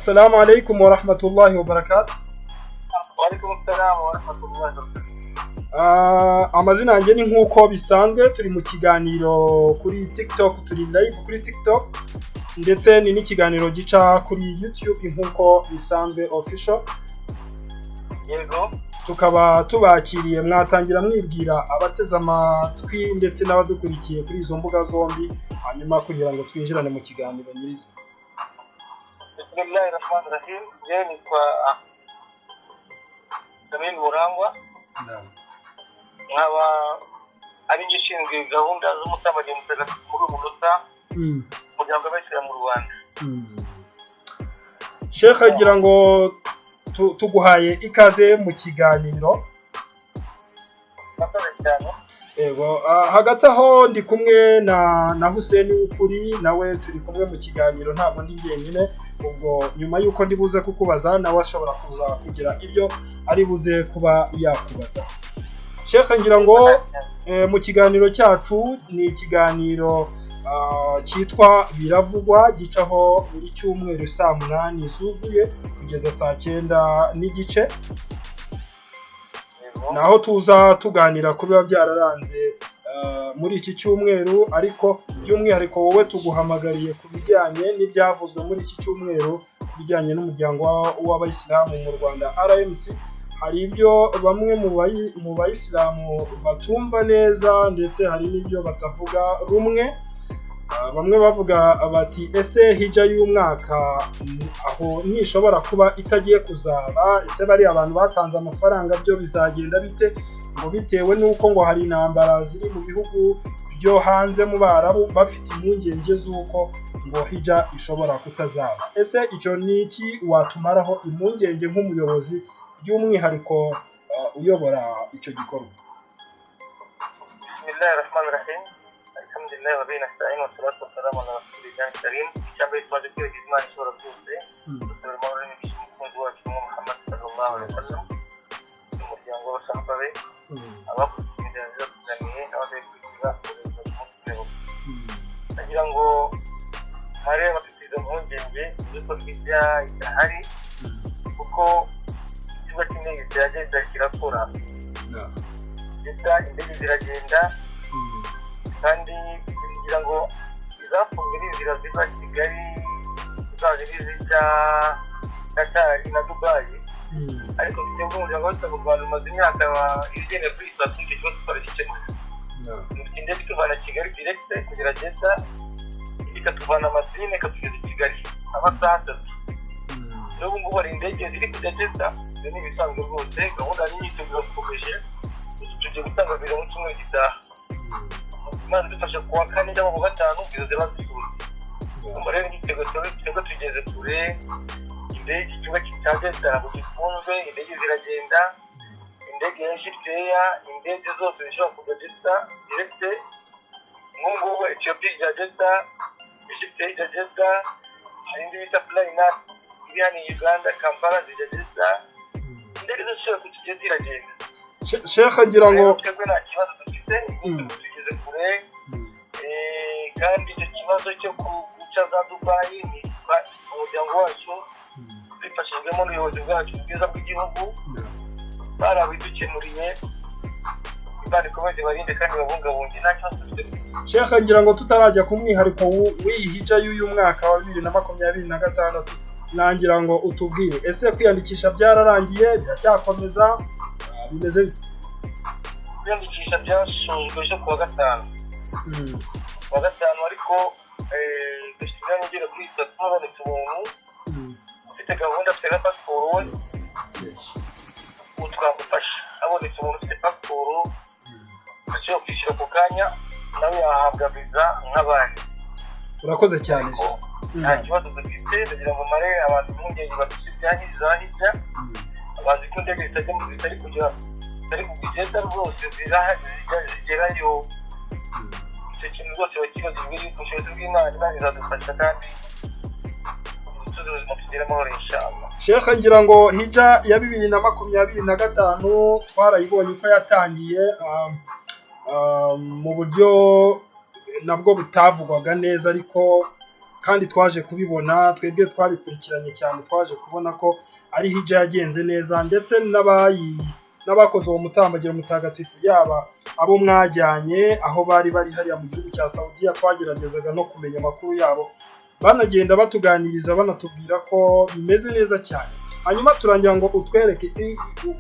Assalamu alaikum warahmatullahi wabarakatuh. Waalaikum salam warahmatullahi wabarakatuh. Amazina yanjye ni nk'uko bisanzwe, turi mu kiganiro kuri TikTok, turi live kuri TikTok, ndetse ni n'ikiganiro gica kuri YouTube nk'uko bisanzwe official. Yego. Tukaba tubakiriye, mwatangira mwibwira abateze amatwi ndetse n'abadukurikiye kuri izo mbuga zombi, hanyuma kugira ngo twinjirane mu kiganiro nyirizina. Bismillahi rahmani rahim. Njyewe nitwa Amin Murangwa, nkaba ari njye ushinzwe gahunda z'umutambagiro mutagatifu muri uyu munota, umuryango w'abayisilamu mu Rwanda. Sheikh, agira ngo tuguhaye ikaze mu kiganiro. Murakoze cyane. Yego, hagati aho ndi kumwe na Hussein w'ukuri, nawe turi kumwe mu kiganiro, ntabwo ndi njyenyine. Ubwo nyuma y'uko ndi buze kukubaza, nawe ashobora kuza kugira ibyo ari buze kuba yakubaza. Sheikh, ngira ngo mu kiganiro cyacu, ni ikiganiro cyitwa Biravugwa, gicaho buri cyumweru saa 8 zuzuye kugeza saa 9:30. Yego. Naho tuza tuganira ku biba byararanze muri iki cyumweru, ariko by'umwihariko wowe tuguhamagariye ku bijyanye n'ibyavuzwe muri iki cyumweru ku bijyanye n'umuryango w'abayisilamu mu Rwanda, RMC. Hari ibyo bamwe mu bayisilamu batumva neza, ndetse hari n'ibyo batavuga rumwe. Bamwe bavuga bati: "Ese hija y'umwaka aho nishobora kuba itagiye kuzaba? Ese bariya abantu batanze amafaranga byo bizagenda bite?" Ngo bitewe n'uko ngo hari intambara ziri mu bihugu byo hanze mu Barabu, bafite impungenge z'uko ngo hija ishobora kutazaba. Ese icyo ni iki watumaraho impungenge nk'umuyobozi, by'umwihariko uyobora icyo gikorwa? Bismillahi rahmani rahim. Alhamdulillah wa bihi nasta'in wa salatu wa salamu ala rasulillahi karim. Icyambere, tumaze kwibagiza Imana ishobora byose, dusabira amahoro n'imigisha umukunzi wacu Muhammad sallallahu alaihi wasallam n'umuryango w'abasahaba be, abakurikiye inzira nziza tuzaniye n'abazayikurikiza kugeza ku munsi w'imperuka. Ndagira ngo mare bafite izo mpungenge z'uko hijja idahari, kuko ikibuga cy'indege kiragenda kirakora ndetse indege ziragenda, kandi ngira ngo izafunzwe ni inzira ziva Kigali zaje n'izijya Katari na Dubayi. Ariko twebwe umuryango wese mu Rwanda umaze imyaka igera kuri 3 icyo kibazo twaragikemuye. Dufite indege ituvana Kigali direct kugera Jeddah, ikatuvana Madina ikatugeza i Kigali amasaha 3. N'ubu ngubu hari indege ziri kujya Jeddah. Ibyo ni ibisanzwe rwose, gahunda n'imyiteguro irakomeje. Tugiye gutanga viza mu cyumweru gitaha, Imana idufashe, kuwa kane cyangwa ku gatanu viza ziba zisohotse. Ubwo rero imyiteguro twebwe tugeze kure. Indege, ikibuga cya Jeddah ntabwo gifunzwe, indege ziragenda, indege ya Egyptair, indege zose zishobora kujya Jeddah direct. Nk'ubu ngubu Ethiopia ijya Jeddah, Egyptair ijya Jeddah, hari indi bita Flynas iri hano i Uganda, Kampala, zijya Jeddah. Indege zose zishobora kujya ziragenda. Sheikh, ngira ngo Rero twebwe nta kibazo dufite, imyiteguro tugeze kure. Kandi icyo kibazo cyo guca za Dubayi ni umuryango wacu bifashijwemo n'ubuyobozi bwacu bwiza bw'igihugu barabidukemuriye. Imana ikomeze ibarinde kandi babungabunge, nta kibazo dufite. Sheikh, ngira ngo tutarajya ku mwihariko w'iyi hija y'uyu mwaka wa 2026, nangira ngo utubwire: ese kwiyandikisha byararangiye, biracyakomeza, bimeze bite? Kwiyandikisha byasojwe ejo kuwa gatanu, kuwa gatanu, ariko dufite imyanya igera kuri itatu. Habonetse umuntu ufite gahunda, afite na pasiporo we, ubu twamufasha. Habonetse umuntu ufite pasiporo ashobora kwishyura ako kanya, nawe yahabwa viza nk'abandi. Urakoze cyane. Nta kibazo dufite. Ndagira ngo mare abantu impungenge bafite ibya za hijja. Bazi ko indege zitajya zitari kujya, zitari kugenda rwose, zigerayo. Icyo kintu rwose bakibagirwe yuko ubushobozi bw'Imana, Imana izadufasha kandi tuzi ubuzima tugire amahoro inshallah. Sheikh, ngira ngo hija ya 2025 twarayibonye uko yatangiye, mu buryo nabwo butavugwaga neza, ariko Kandi twaje kubibona, twebwe twabikurikiranye cyane, twaje kubona ko ari hija yagenze neza, ndetse n'abakoze uwo mutambagiro mutagatifu, yaba abo mwajyanye aho bari bari hariya mu gihugu cya Saudiya, twageragezaga no kumenya amakuru yabo, banagenda batuganiriza, banatubwira ko bimeze neza cyane. Hanyuma turangira ngo utwereke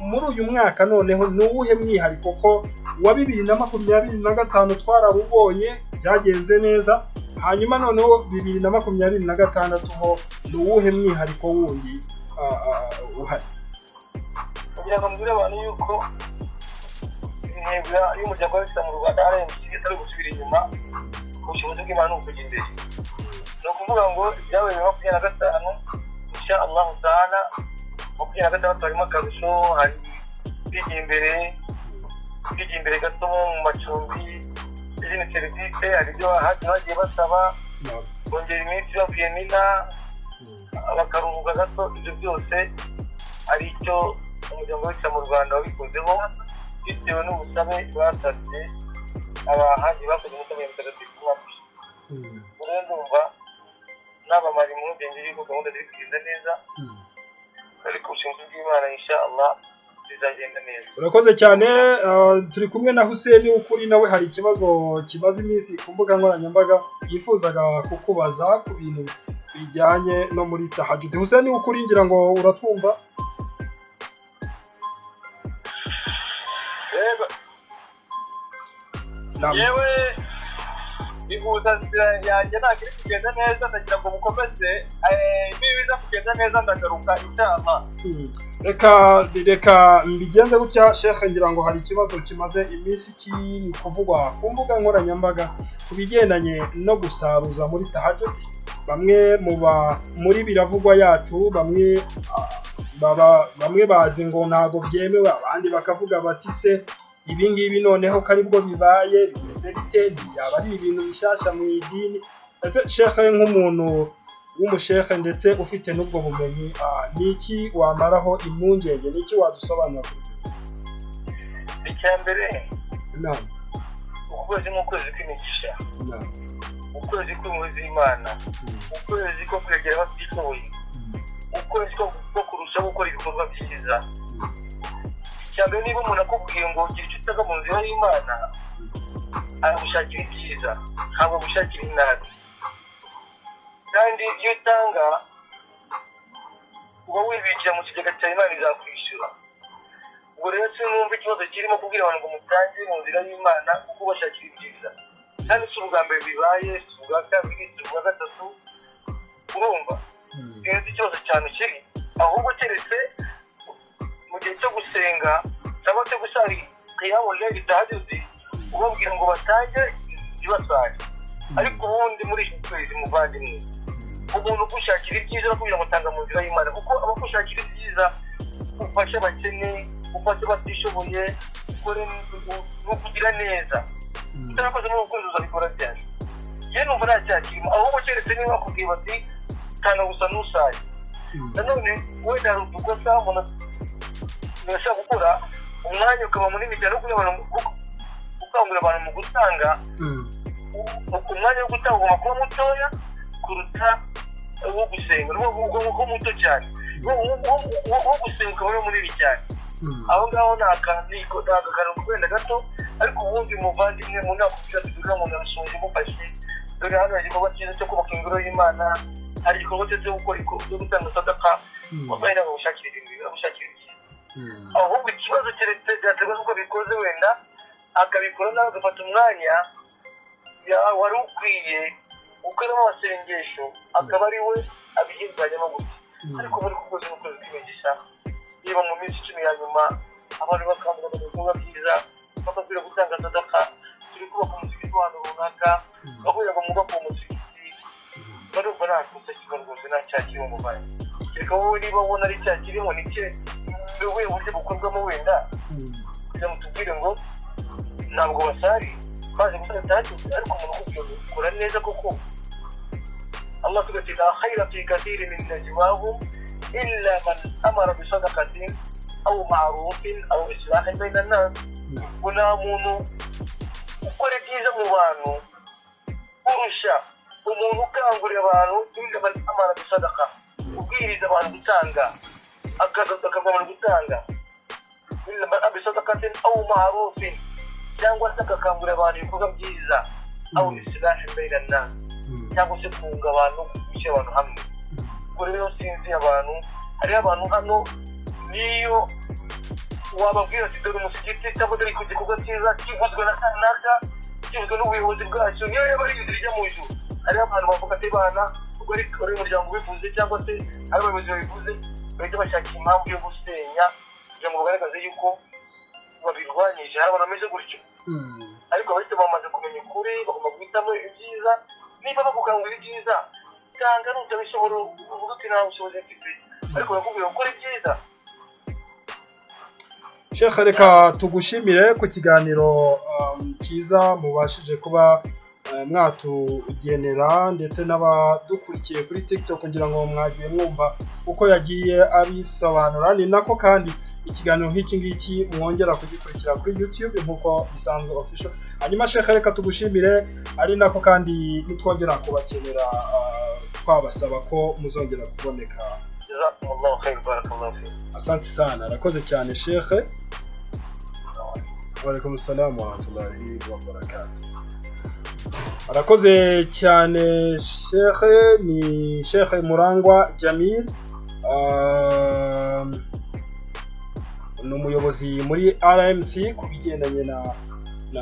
muri uyu mwaka noneho ni uwuhe mwihariko, ko wa 2025 twarabubonye byagenze neza, hanyuma noneho 2026 ho ni uwuhe mwihariko wundi uhari? Kugira ngo mbwire abantu yuko intego y'umuryango w'Abisilamu mu Rwanda RMC atari ugusubira inyuma, ubushobozi bw'Imana ni ukujya imbere. Ni ukuvuga ngo ibyabaye 2025, insha Allahu taala, 26 harimo akarusho, hari kwigira imbere gato mu macumbi n'izindi serivisi. Hari ibyo bagiye basaba, kongera iminsi bavuye Mina bakaruhuka gato. Ibyo byose hari icyo umuryango w'Abisilamu mu Rwanda wabikozeho bitewe n'ubusabe basabye abahanzi bakoze umutambi mutagatifu umwaka ushize. Rero ndumva nabamara impungenge y'uko gahunda ziri kugenda neza, ariko ubushobozi bw'Imana, insha Allah, bizagenda neza. Urakoze cyane. Turi kumwe na Hussein Ukuri, nawe hari ikibazo kimaze iminsi ku mbuga nkoranyambaga yifuzaga kukubaza ku bintu bijyanye no muri tahajudi. Hussein Ukuri, ngira ngo uratwumva? Yego. Yewe, ihuza nzira yanjye ntabwo iri kugenda neza. Ndagira ngo mukomeze, niba biza kugenda neza ndagaruka inama. Reka mbigenze gutya, shekhe. Ngira ngo hari ikibazo kimaze iminsi kiri kuvugwa ku mbuga nkoranyambaga ku bigendanye no gusaruza muri tahajudi. Bamwe mu ba muri biravugwa yacu, bamwe baba bamwe bazi ngo ntabwo byemewe, abandi bakavuga bati: "Se ibi ngibi noneho ko aribwo bibaye, bimeze bite? Ntibyaba ari ibintu bishyashya mu idini?" Ese shekhe, nk'umuntu w'umushehe ndetse ufite n'ubwo bumenyi, ni iki wamaraho impungenge? Ni iki wadusobanura kuri ibyo? Icya mbere, ukwezi ni ukwezi kw'imigisha, ukwezi kw'impuhwe z'Imana, ukwezi ko kwegera abatishoboye, ukwezi ko kurushaho gukora ibikorwa byiza. Icya mbere, niba umuntu akubwiye ngo gira icyo utanga mu nzira y'Imana, aragushakira ibyiza, ntabwo agushakira inabi. Kandi iyo utanga uba wibikira mu kigega cya Imana, izakwishyura. Ubwo rero sinumva ikibazo kirimo kubwira abantu ngo mutange mu nzira y'Imana kuko ubashakira ibyiza. Kandi si ubwa mbere bibaye, si ubwa kabiri, si ubwa gatatu. Urumva, sinzi ikibazo cyane kiri, ahubwo keretse mu gihe cyo gusenga cyangwa cyo gusari qiyamul tahajjudi, ubabwira ngo batange ntibasare. Ariko ubundi muri iki kwezi, muvandimwe, umuntu ugushakira ibyiza arakubwira ngo tanga mu nzira y'Imana, kuko aba agushakira ibyiza, ufashe abakene, ufashe abatishoboye, ukore ni ukugira neza. Utabikoze muri uku kwezi uzabikora ryari? Njye numva nta cyaha kirimo, ahubwo keretse niba bakubwiye bati tanga gusa ntusare. Nanone wenda hari udukosa umuntu ashobora gukora, umwanya ukaba munini cyane wo kugira ngo gukangurira abantu mu gutanga. Umwanya wo gutanga ugomba kuba mutoya kuruta uwo gusenga, ni ugomba kuba muto cyane, uwo gusenga ukaba ari munini cyane. Aho ngaho ni akantu ni akantu wenda gato. Ariko ubundi muvandimwe, mu nakubwira ati dore umuntu arashonje, umufashe, dore hano hari igikorwa cyiza cyo kubaka ingoro y'Imana, hari igikorwa cyiza cyo gukora, cyo gutanga sadaka, wabaye ntabwo gushakira ibintu, gushakira ibyiza. Ahubwo ikibazo keretse byaterwa n'uko bikoze, wenda akabikora nawe agafata umwanya wari ukwiye gukoramo amasengesho, akaba ari we abihinduranyamo gutya. Ariko muri ku kwezi n'ukwezi kw'imigisha, niba mu minsi 10 ya nyuma abantu bakangurira mu bikorwa byiza, bakabwira gutanga sadaka, turi kubaka umusigiti w'ahantu runaka, bakubwira ngo mwubake uwo musigiti, barumva nta kosa kirimo rwose, nta cyaha kirimo muvandimwe. Kereka wowe niba ubona ari icyaha kirimo, ni ikihe, ni ubuhe buryo bukorwamo wenda kugira ngo tubwire ngo ntabwo basari baje gusara tahajjud? Ariko umuntu ukubwira ngo kora neza koko, Allah tugira ati: "La khayra fi kathirin min najwahum illa man amara bi sadaqatin aw ma'rufin aw islahin bayna an-nas." Ngo nta muntu ukora ibyiza mu bantu kurusha Umuntu ukangurira abantu, إلا من أمر بصدقة, ubwiriza abantu gutanga, akagwa abantu gutanga, إلا من أمر بصدقة أو معروف, cyangwa se agakangurira abantu ibikorwa byiza, أو إصلاح بين الناس, cyangwa se kunga abantu, gushyira abantu hamwe. Ubwo rero sinzi abantu, hariho abantu hano niyo wababwira ati dore umusigiti cyangwa dore igikorwa cyiza kivuzwe na kanaka, kivuzwe n'ubuyobozi bwacyo, niyo yaba ari inzira ijya mu ijuru, hariho abantu bavuga ati bana, ubwo ari umuryango ubivuze cyangwa se ari abayobozi babivuze, bahita bashaka impamvu yo gusenya kugira ngo bagaragaze yuko babirwanyije. Hari abantu bameze gutyo, ariko abahita bamaze kumenya ukuri bagomba guhitamo ibyiza. Niba bagukangurira ibyiza, tanga. Nutabishobora uvuga uti nta bushobozi mfite, ariko bakubwira gukora ibyiza. Sheikh, reka tugushimire ku kiganiro cyiza mubashije kuba mwatugenera, ndetse n'abadukurikiye kuri TikTok kugira ngo mwagiye mwumva uko yagiye abisobanura. Ni nako kandi ikiganiro nk'iki ngiki mwongera kugikurikira kuri YouTube nk'uko bisanzwe, official. Hanyuma Sheikh, reka tugushimire, ari nako kandi nitwongera kubakenera twabasaba ko muzongera kuboneka. جزاكم الله خير، بارك الله فيك. Asante sana, arakoze cyane Sheikh. وعليكم السلام ورحمة الله وبركاته. Arakoze cyane Sheikh, ni Sheikh Murangwa Jamil, ni umuyobozi muri RMC ku bigendanye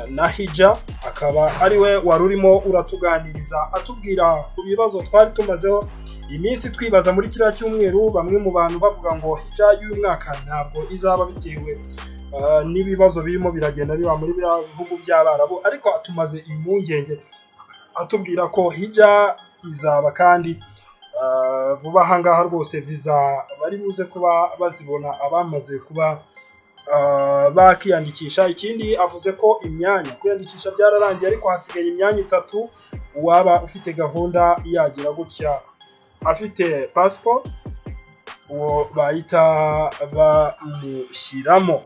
na hija, akaba ari we wari urimo uratuganiriza atubwira ku bibazo twari tumazeho iminsi twibaza muri kiriya cyumweru, bamwe mu bantu bavuga ngo hija y'uyu mwaka ntabwo izaba bitewe n'ibibazo birimo biragenda biba muri biriya bihugu by'Abarabu, ariko tumaze impungenge atubwira ko hija izaba kandi vuba aha ngaha rwose viza bari buze kuba bazibona abamaze kuba bakiyandikisha. Ikindi avuze ko imyanya kwiyandikisha byararangiye, ariko hasigaye imyanya itatu. Uwaba ufite gahunda yagira gutya afite passport, uwo bahita bamushyiramo.